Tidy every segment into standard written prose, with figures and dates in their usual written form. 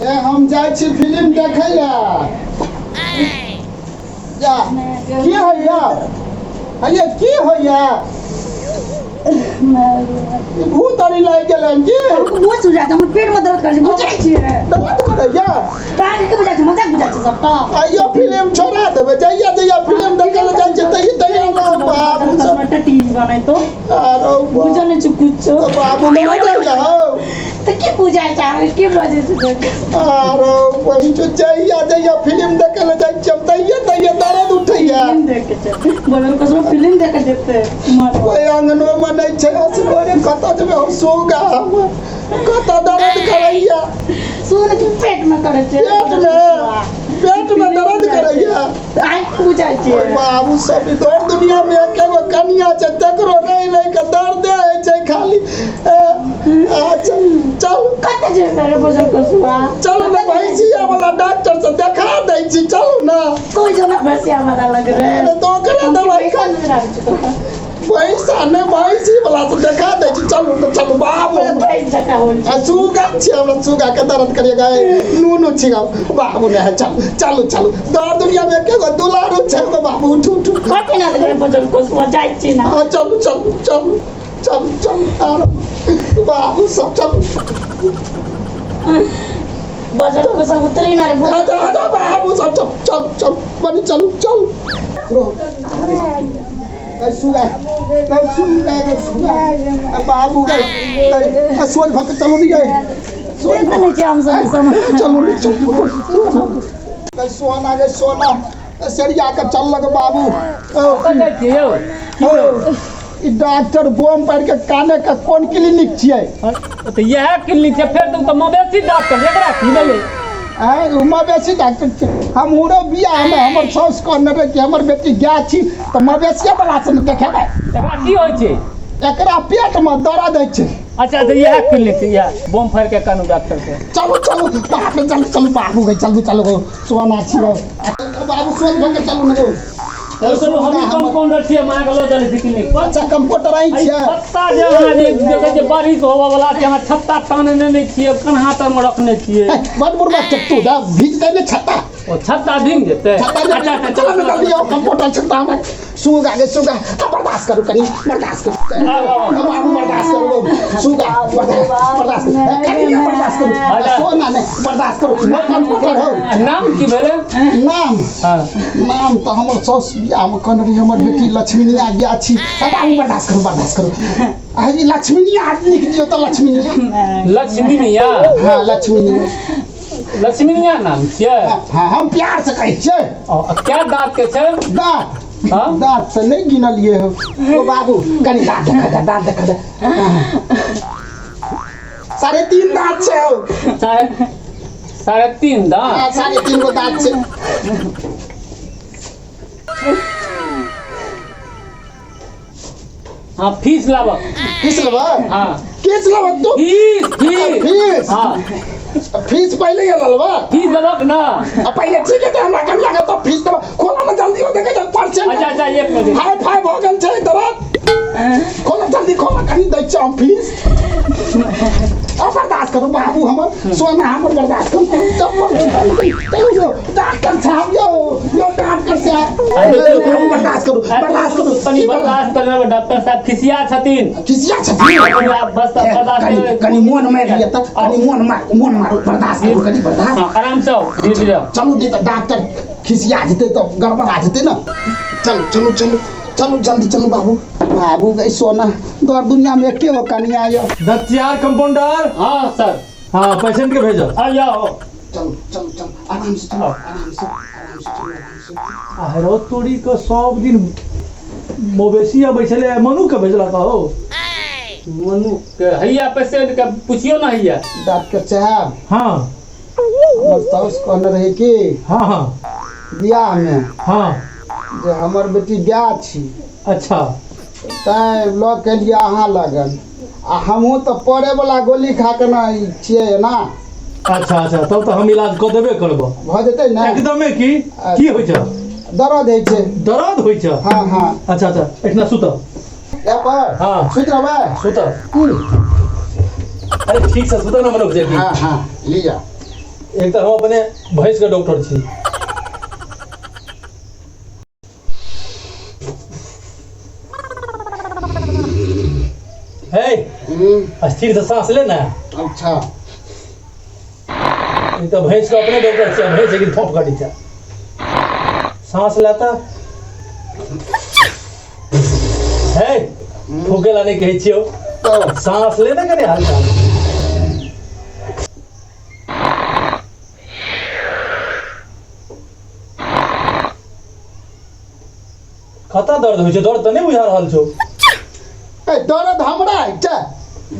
ए हम जाइ छी फिल्म देखै लए। जा की होइया हैया, की होइया? ई भूत अरी लागि गेलै की? वो सुझा हमर पेट में दर्द करै छै, बुझै छियै? दर्द करैया? कान के बुझै छै, मजाक बुझै छै सबटा। आइयो फिल्म छोड़ा देबै। जहिया जहिया फिल्म देखै लए जाइ छै तहिया तहिया बाबू सब टीवी बनाइ तो आरो बुझल नहि छै कुछो। बाबू नहि जाइया हौ। तऽ की बुझाइ छै, की बजै छै? आरो वही जो जहिया जहिया फिल्म देखे लए जाइ छियै हम तहिया तहिया दर्द उठैया। फिल्म देखे छै बोलल, कसरो फिल्म देखे जेतै मर। कोई आंगनो मे नहि छै, असगरे कतऽ जेबै हम? सुगा हम कतऽ दर्द करैया? सुन के पेट में करै छै। पेट मे दर्द करैया। आइ बुझाइ छै। ओय बाबू सब, ई दर दुनिया मे एके गो कनिया छै, तकरो रहि रहि के दर्दे होइ छै खाली। अच्छा चल। कतऽ जेबै रे बजल कसुआ? चलू ने, भैंसिया वाला डॉक्टर से देखा दै छी, चलू ने। कोई जना भैंसिया वाला लग रे? अरे तो ओकरे दवाई खा। पैसा नहि, भैंसी वाला से देखा दै छी, चलू ने, चलू बाबू। भैंस जकाँ होइ छै। आ सुगा छी हमरा, सुगा के दर्द करिए गए नूनू छी गाओ बाबू ने। चल चलू चलू, दर दुनिया में एके गो दुलारू छै गो बाबू, उठू उठू। कथी ना रे बजल कसुआ, जाइ छी ना। हाँ चलू चलू चलू चलू चलू, आरो बाबू सब चलू। बजल कसुआ उतरी ना रे। आजा आजा बाबू सब, चल चल चल बनी, चलू चलू। गई सुगा, गई सुगा, गई सुगा, बाबू गई गई सोच भक्त, चलू नहीं गए। सोच नहि छै हम सब सब। चलू नहीं, चलू गई सोना, गई सोना, सरिया के चल लग बाबू। कतऽ जाइ छियै यौ? ओ, ई डॉक्टर बोम पारि के काने के कोन क्लिनिक छियै? तऽ इएह क्लिनिक छै। फेर तऽ ओ तऽ मवेशी डॉक्टर, एकरा की भेलै? आँय, ओ मवेशी डॉक्टर छै। हमरो बियाहमे हमर साउस कहने रहै कि हमर बेटी गाय छी तऽ मवेशिये वाला से ने देखेबै। एकरा की होइ छै? एकरा पेटमे दर्द होइ छै। अच्छा तऽ इएह क्लिनिक छै, इएह बोम फाड़ि के कानू डॉक्टर के। चलू चलू, बाप रे, चलू चलू बाबू गई, चलू चलू गो, सोना छियो बाबू, सोच भऽ के चलू ने गो। चलू चलू, हमही कम्पाउंडर छियै, हम अहाँके लऽ चलै छी क्लिनिक पर। अच्छा, कंप्यूटर आई एहि छियै? छत्ता जे अहाँ जे देखै छियै, बारिश होबऽ वाला छै, अहाँ छत्ता तानने नहि छियै, कन्हा तरमे रखने छियै। बड बुढ़बा चट्टू दा भीज दे ने छत्ता। ओ छत्ता भींग जेतै। छत्ता जे अच्छा अच्छा। चलो ने जल्दी आओ, कंप्यूटर छत्ता हमरा। सुगा गे सुगा, अब बर्दाश्त करू, कनी बर्दाश्त करू। आउ, आउ, आउ। बाबू बर्दाश्त करू, सुगा बर्दाश्त बर्दाश्त करू, कनी बर्दाश्त करू। अच्छा। सोना ने बर्दाश्त करू, कंप्यूटर हो। आ नाम की भेलै? नाम? हँ। नाम तऽ हमर साउस बियाहमे कहने रही हमर बेटी लक्ष्मीनिया बियाह छी। आ बाबू बर्दाश्त करू, बर्दाश्त करू। आ ई लक्ष्मीनिया लिख दियौ तऽ, लक्ष्मीनिया। लक्ष्मीनिया? हँ, लक्ष्मीनिया। लक्ष्मीनिया नाम छियै? हँ, हम प्यार से कहै छियै। ओ, आ कए दाँत के छै? दाँत? हँ। दाँत तऽ नहि गिनलियै हो। ओ बाबू, कनि दाँत देखा दे, दाँत देखा दे। 3.5 दाँत छै हौ। 3.5 दाँत? हँ, 3.5 गो दाँत छै। हाँ, फीस लाबऽ। फीस लेबै? हाँ। किस लेबै तू? Fees, fees. फीस? हाँ। फीस पहिले ही लेलबा? फीस देबक ना। आ पहिले ठीक है, हमरा कनिया के तो फीस देबा। खोला ना जल्दी, हो देखे परसेंट। अच्छा अच्छा, एक मिनट। हाई फाई भऽ गेल छै दर्द। खोला जल्दी खोला, कनि दै छियै हम फीस। आ बर्दाश्त करू बाबू, हमर सोना हमर, बर्दाश्त करू। चलू यौ डॉक्टर साहब, यौ यौ डॉक्टर साहब, बाबू बर्दाश्त करू, बर्दाश्त करू। कनि बर्दाश्त करबै, डॉक्टर साहब खिसिया छथिन। खिसिया छथिन? कनि आब बस बर्दाश्त कनि करबै। कनि मोन मारि लिअ तऽ, कनि मोन मार, मोन मारू, बर्दाश्त करू कनि, बर्दाश्त। हाँ, आराम से आउ, धीरे धीरे आउ। चलू, नहीं तऽ डॉक्टर खिसिया जेतै तऽ गड़बड़ा जेतै ने। चलू चलू चलू चलू, जल्दी चलू बाबू। बाबू गई सोना, दर दुनिया में एके गो कनिया यौ। दत्तियार कंपाउंडर। हाँ सर। हाँ, पेशेंट के भेजो। आ जाओ। चलू चलू चलू, आराम से चलू, आराम से, आराम से चलू, आराम से। आ हेरो तोरी के सब दिन मवेशी अबै छलै, आइ मनु के भेजलक हो। मनु के हैया पेशेंट के पुछियो ना हैया। डॉक्टर साहब। हाँ। हमर साउस कहने रहे कि हाँ हाँ बियाह में जे हमर बेटी गाय छी। तैं लऽ के एलियै अहाँ लगन, आ हमहूँ तऽ पड़े वाला गोली खा के ने ई छियै ना। अच्छा अच्छा, तब तऽ हम इलाज कऽ देबे करबो। भऽ जेतै ने? एकदमे। की की होइ छै? दर्द होइ छै। दर्द होइ छै? हँ हँ। अच्छा अच्छा, एहिठिना सुत। एहि पर? हाँ। सुति रहबै? सुत। अरे ठीक से सुत ना मनोज जी। हँ हँ, लिअ। एक तऽ हम अपने भैंसके डॉक्टर छी। हे, स्थिर से सांस ले ना। अच्छा। एक तऽ भैंसके अपने डॉक्टर छी, भैंस एक दिन फोफ कटै छै। सांस लेता हे, फूके ला नहि कहै छियौ, सांस ले ने कनि हल्का। कतऽ दर्द होइ छै? दर्द तऽ नहि बुझा रहल छौ। ए, दर्द हमरा होइ छै?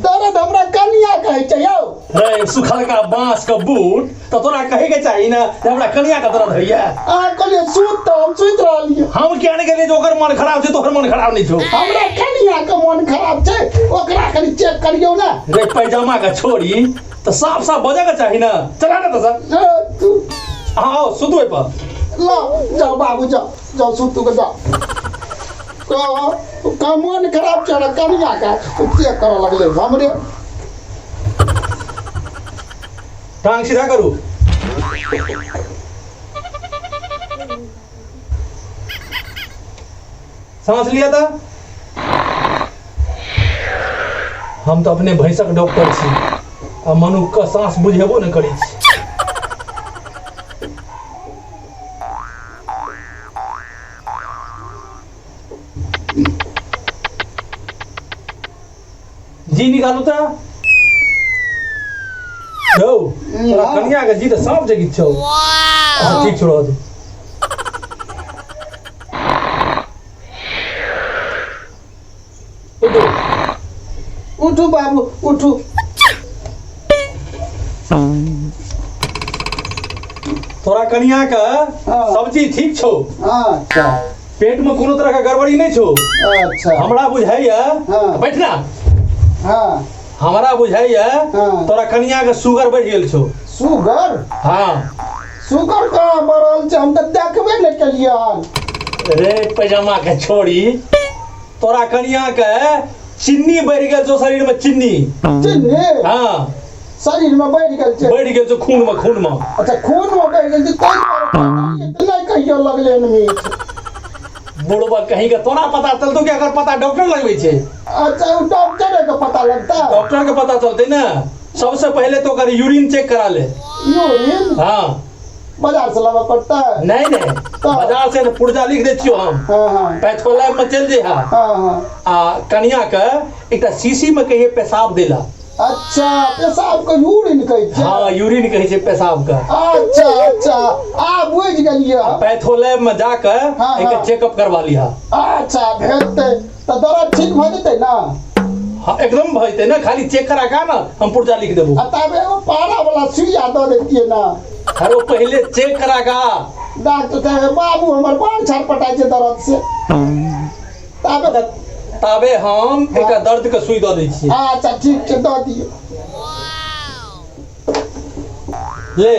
दर्द हमरा कनिया कहै छै यौ। रे सुखलका बाँस के बूट, तऽ तोरा कहे के चाही ने जे हमरा कनिया के दर्द होइया। अहाँ कहलियै सुत, तऽ हम सुति रहलियै। हम किया नहि गेलियै जे ओकर मन खराब छै, तोहर मन खराब नहि छौ? हमरा कनिया के मन खराब छै, ओकरा कनि चेक करियौ ने। रे पैजामा के छोड़ी, तऽ साफ साफ बजऽ के चाही ने। चला ने तऽ सर। ए, तू अहाँ आउ, सुतू ओहि पर। ल जाओ बाबू, जाओ जाओ, सुतू के जाओ। का मन खराब छै हमरा कनिया के, चेक करऽ लगलै हमरे। टांग सीधा करू। सांस लिया था। हम तऽ अपने भैंसक डॉक्टर छी आ मनुख के सांस बुझेबो नहि करै छी। जी निकालू तऽ यौ, तोरा कनिया के जी तऽ साँप जगी छौ। अच्छा, ठीक छौ, रह दे। उठू। उठू बाबू, उठू। तोरा कनिया के सब चीज ठीक छौ। अच्छा। पेट में कोनो तरह के गड़बड़ी नहीं छौ। अच्छा। हमरा बुझाइया, बैठ ना। हमरा बुझाइया, तोरा कनिया के शुगर बढ़ि गेल छौ। शुगर? हाँ। शुगर कहाँ बढ़ल छै? हम तऽ देखबे नहि केलियै हन। रे पैजामा के छोड़ी, तोरा कनिया के चीनी बढ़ि गेल छौ शरीर में, चीनी। चीनी? हाँ। शरीर में बढ़ि गेल छै? बढ़ि गेल छौ खून में, खून में। अच्छा, खून में बढ़ि गेल छै, ताहि दुआरे नहि कहियो लगलै हन मीठ। बुढ़बा कहीं के, तोरा पता चलतौ कि अगर पता डॉक्टर लगबै छै? अच्छा, ओ डॉक्टरे के पता लगता? डॉक्टर के पता चलतै ने। सबसे पहले तो ओकर यूरिन चेक करा ले। यूरिन? हाँ। बाजार से लाबऽ पड़ता है? नहीं नहीं, बाजार से पुर्जा लिख दै छियो हम। हाँ हाँ पैथो लैब में चल जे। हाँ। हाँ हाँ आ कनिया के एकटा शीशी में कहिए पेशाब देला। अच्छा, पेशाब के यूरिन कहै छै? हाँ, यूरिन कहै छै पेशाब के। अच्छा अच्छा, आ बुझि गेलियै। पैथो लैब में जाके एक चेकअप करवा लिहा। अच्छा, भेजतै तऽ दर्द ठीक भऽ जेतै ने? हाँ, एकदम भऽ जेतै ने, खाली चेक करा के ना, हम पुर्जा लिख देबो। आ तब एगो पारा वाला सुइया दऽ दैतियै ने। अरे वो पहले चेक करा का। डॉक्टर साहेब, बाबू हमर बाल छटपटाइ छै दर्द से। ताबे ताबे हम एकटा दर्द के सुई दऽ दै छी। अच्छा, ठीक छै, दऽ दियौ। ले,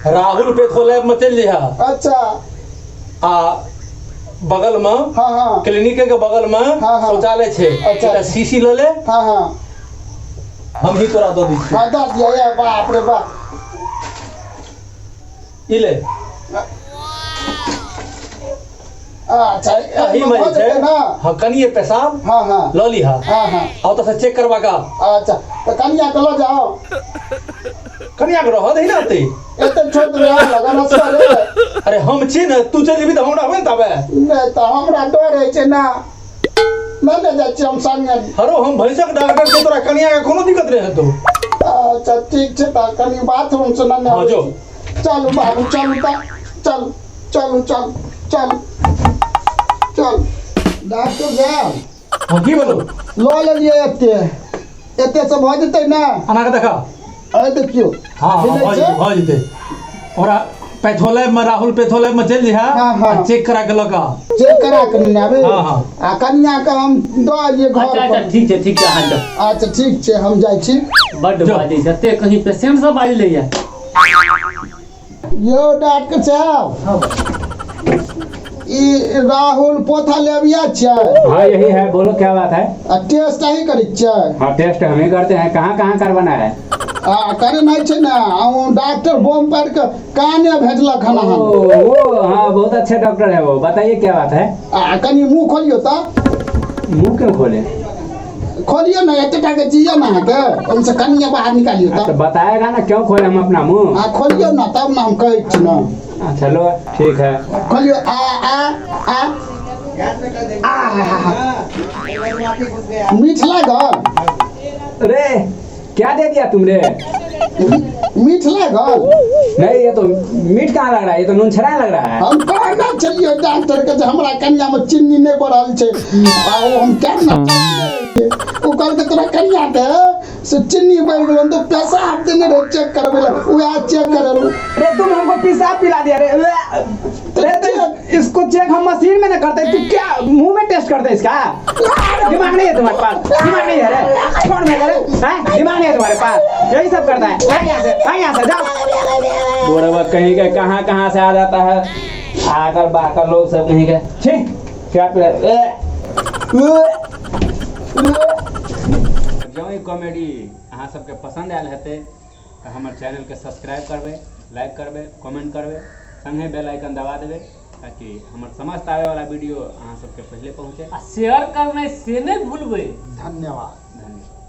राहुल पेथो लैब में चलि जइहा। अच्छा। आ बगल में, हाँ हाँ क्लिनिक के बगल में हाँ, हाँ। शौचालय छै। अच्छा। एकटा शीशी लऽ ले। हाँ हाँ हम ही तोरा दऽ दै छी। हाँ, दऽ दियौ। ए बाप रे बाप। ई ले। अच्छा, एही में जे छै ना? हाँ, कनिए पेशाब हाँ हाँ लऽ लिहा। हाँ हाँ आ ओतऽ से चेक करवा का। अच्छा, तऽ कनिया के लऽ जाओ। कनिया के रहऽ दही ने ओतै। एते छोड़ देबै अहाँ लगन असगरे? अरे हम छी ने, तू चलि जेबही तऽ हम रहबै ने ताबे। नहि तऽ हमरा डर होइ छै ने, नहि ने जाइ छियै हम संगे। हरो, हम भैंसक डॉक्टर छी, तोरा कनिया के कोनो दिक्कत नहि हेतौ। अच्छा, ठीक छै, तऽ कनि बाथरूम से ने। हाँ, जो। चलू बाबू, चलू तऽ, चलू चलू चलू चलू चलू। डॉक्टर साहब। हाँ, की बोलू? लऽ लेलियै एते, एते से भऽ जेतै ने? अना के देखा। अरे देखियौ। हाँ हाँ मिलै भऽ छै? जेतै, भऽ जेतै। ओकरा पैथोलैब में, राहुल पैथोलैब में चलि जइहा। हाँ, हाँ। आ चेक करा के लऽ कऽ आ। चेक करा के नेने आबी। हाँ, हाँ। आ कनिया के हम दऽ एलियै घर अच्छा अच्छा पर। ठीक छै, ठीक छै, अहाँ जाउ। अच्छा, ठीक छै, हम जाइ छी। बड्ड जाउ। बाजै छै एते, कहीं पेशेंट सब बाजि लैया। यौ डॉक्टर साहब, ई राहुल पोथा लेबिया छै। हाँ, यही है, बोलो क्या बात है? आ टेस्ट अही करै छियै? हाँ, टेस्ट हम ही करते हैं। कहाँ कहाँ करवाना है? आ करे नहि छै ने, आ ओ डॉक्टर बम पारि के काने भेजलक हन अहाँ। ओ वो हाँ, बहुत अच्छे डॉक्टर है वो। बताइए क्या बात है? आ कनि मुँह खोलियौ तऽ। मुंह क्यों खोले? खोलियौ ने, एते टा के जियौ ने अहाँके, ओहिसँ कनिया बाहर निकालियौ तो तऽ। बताएगा ना क्यों खोले हम अपना मुंह? आ खोलियौ ने तब ने हम कहै छी ने। चलो ठीक है। खोलियौ। आ आ आ आ मीठ लागल। अरे क्या दे दिया तुमने? मीठ लागल। नहीं, ये तो मीठ कहाँ लग रहा है, ये तो नून छरा लग रहा है। हम कहना छलियै डॉक्टर के जे हमरा कनिया में चीनी नहि बढ़ल छै, आ ओ हम केना, ओ कहलकै तोरा कनिया के से चीनी बढ़ि गेल। तो पेशाब देने रहे चेक करबै लए, उएह चेक करेलहुँ। अरे तुम हमको पेशाब पिला दिया रे। अरे तो इसको चेक हम मशीन में ना करते, तू क्या मुंह में टेस्ट करते इसका? दिमाग नहीं है तुम्हारे पास? दिमाग नहीं है रे? कौन है रे? हैं? दिमाग नहीं है तुम्हारे पास? यही सब करता है। भाग यहाँ से, भाग यहाँ से, जाओ। बुढ़वा कहीं के कहाँ कहाँ से आ जाता है, आकर बाकर लोग सब कहीं के। छी, क्या पिला। ए, ए, ए। जँ ई कॉमेडी अहाँ सबके पसंद आयल हेतै तऽ हमर चैनलके सब्सक्राइब करबै, लाइक करबै, कमेंट करबै, संगे बेल आइकन दबा देबै ताकि हमर समस्त आबैवला वीडियो अहाँ सबके पहिले पहुँचे। आ शेयर करनाइ से नहि भूलबै। धन्यवाद। धन्यवाद।